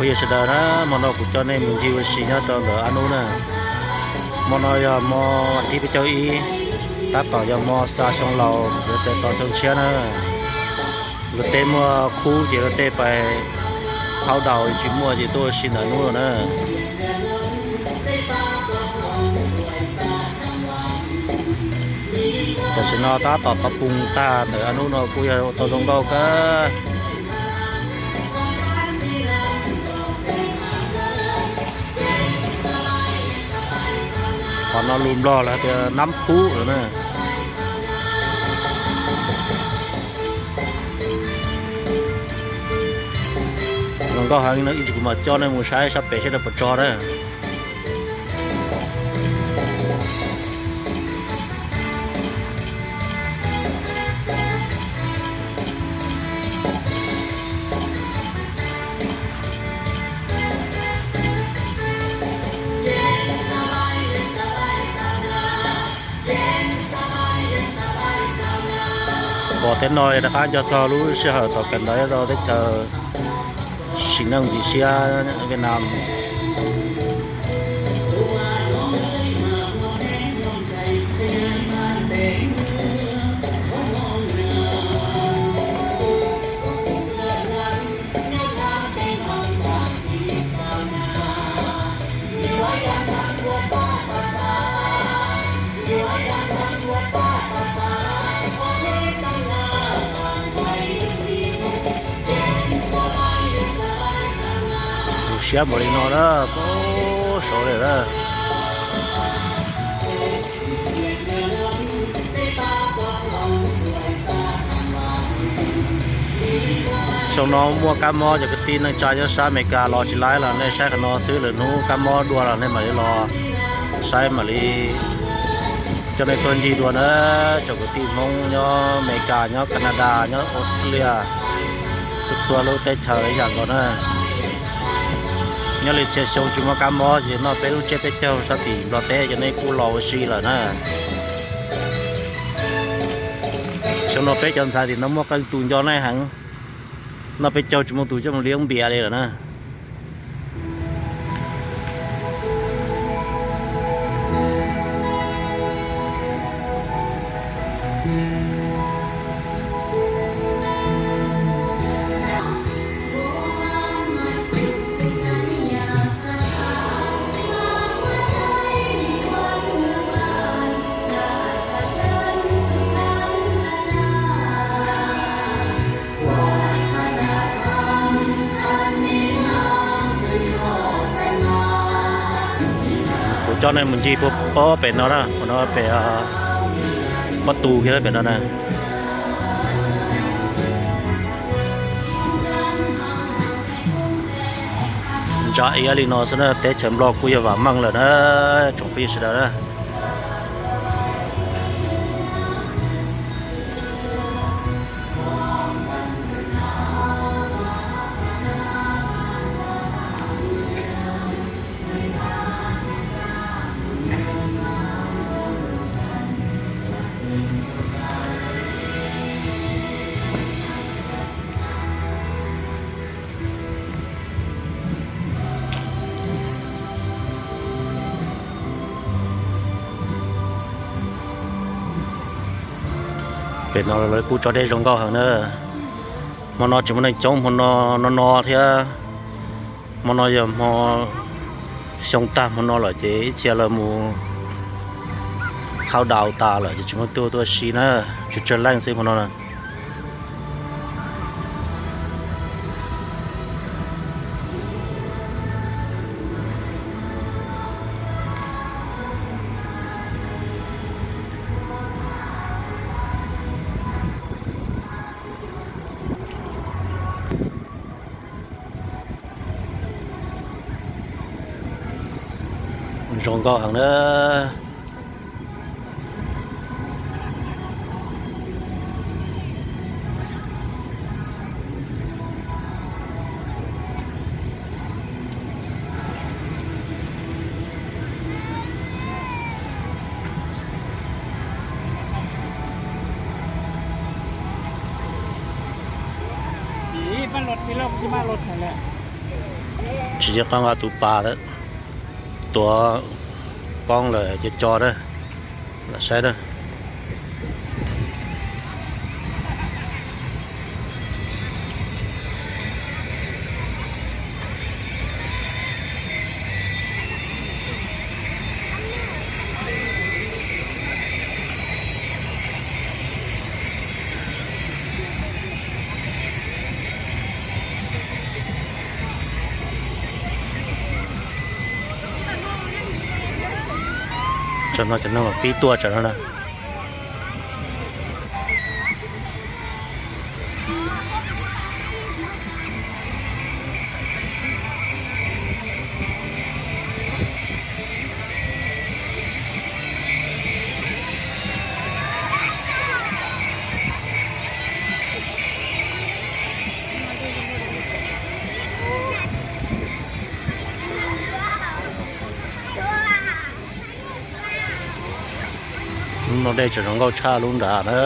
Sawv daws na, hmo no kuv coj nej mus ncig ua si nyob rau ntawm Ab Nub na. Hmo no yog hmo vas thib peb caug ib, tab tom yog hmo xa xyoo laus yuav txais tos xyoo tshiab na. Luag tej muaj khub ces luag tej pais countdown, tsis muaj ces tuaj ua si ntawm Ab Nub lawm na. Tam sim no tab tom tov poos tag ntawm Ab Nub no kuj yog ua tau zoo nkauj kawg. Qhov no lus Nplog lawv tias nab phub lawm na. Zoo nkauj heev no, ib ntsis kuv mam coj nej mus saib sab pem seb puas tso na. Pom tej no rov qab nco txog lub sij hawm thaum kawm ntawv rau teb chaws sim neej ntxim siab Vietnam. Siab npaum li no na, pab saud li na. Xyoo no muaj kab mob, cov kwv tij neej tsa nyob sab Amelikas los tsis laib los nej saib qhov no xwb, lwm hnub kab mob dua los nej mam li los saib, mam li coj nej tuaj ncig dua na. Tsoom kwv tij Hmoob nyob Amelikas, nyob Canada, nyob Australia, txhua txhua lub teb chaws ib yam nkaus na. Nyob li txhia xyoo tsis muaj kab mob ces noj peb lub tsiab peb caug sab tim Nplog teb ces nej kuj los ua si lawm na. Xyoo no peb cov ntxhais tim no muaj qee tus nco nej heev, noj peb caug tsis muaj tus coj mus liab npias li lawm na. Kuv coj nej mus ncig puag pem no na, pem no pem pob tw kiag pem no na. Ntsa iab li no xwb na, teb chaws Nplog kuj yog vam meej lawm na, tsoom phooj ywg sawv daws na. Pem no lawv kuj tso dej zoo nkauj heev na. Hmo no tsis muaj neeg coob hmo no, no no thiab. Hmo no yog hmo xyoo tag hmo no lawm ces ib txhia lawv mus countdown tas lawm ces tsis muaj tuaj tuaj si na, tsawg tsawg leej xwb hmo no na. Zoo nkauj heev na. Ib pab los tsis loj tsis maj los thaum lawm. Tsis nco qab nqa tus pas lawm, tuav poob lawm ces tso na, lam saib na. Tsam no cov neeg pib tuaj tsam no na. Lub no dej tseem zoo nkauj tshaj lub nrad na.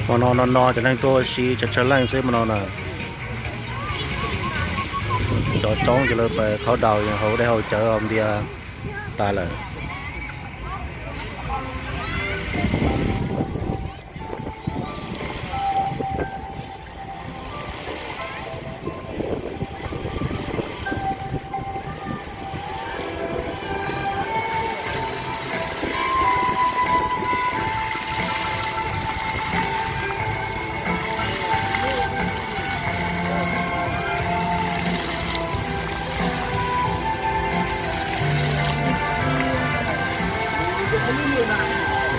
Hmo no no no cov neeg tuaj ua si tsawg tsawg leej xwb hmo no na. Cov coob ces lawv pais countdown hauv dej hauv cawv hauv npias tas lawm.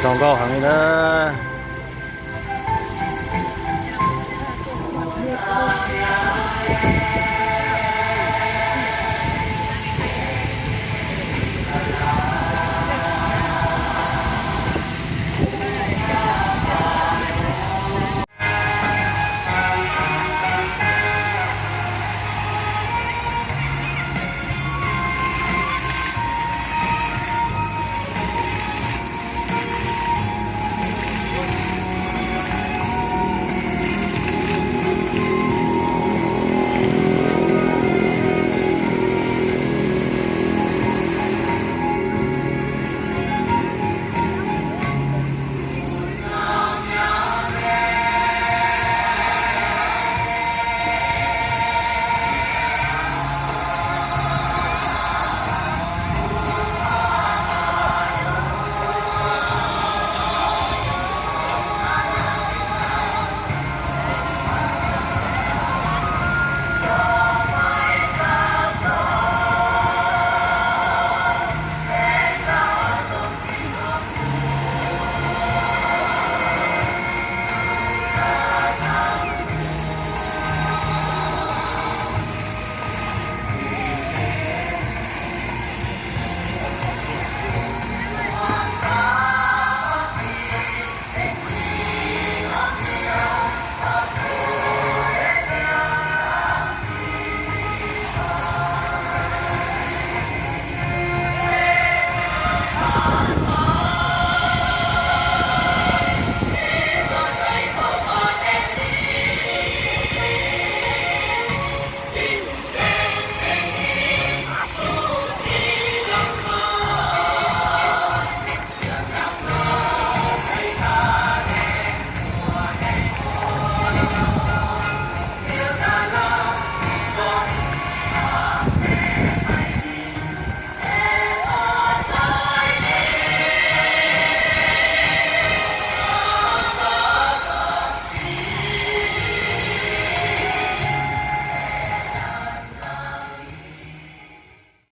Zoo nkauj heev li na.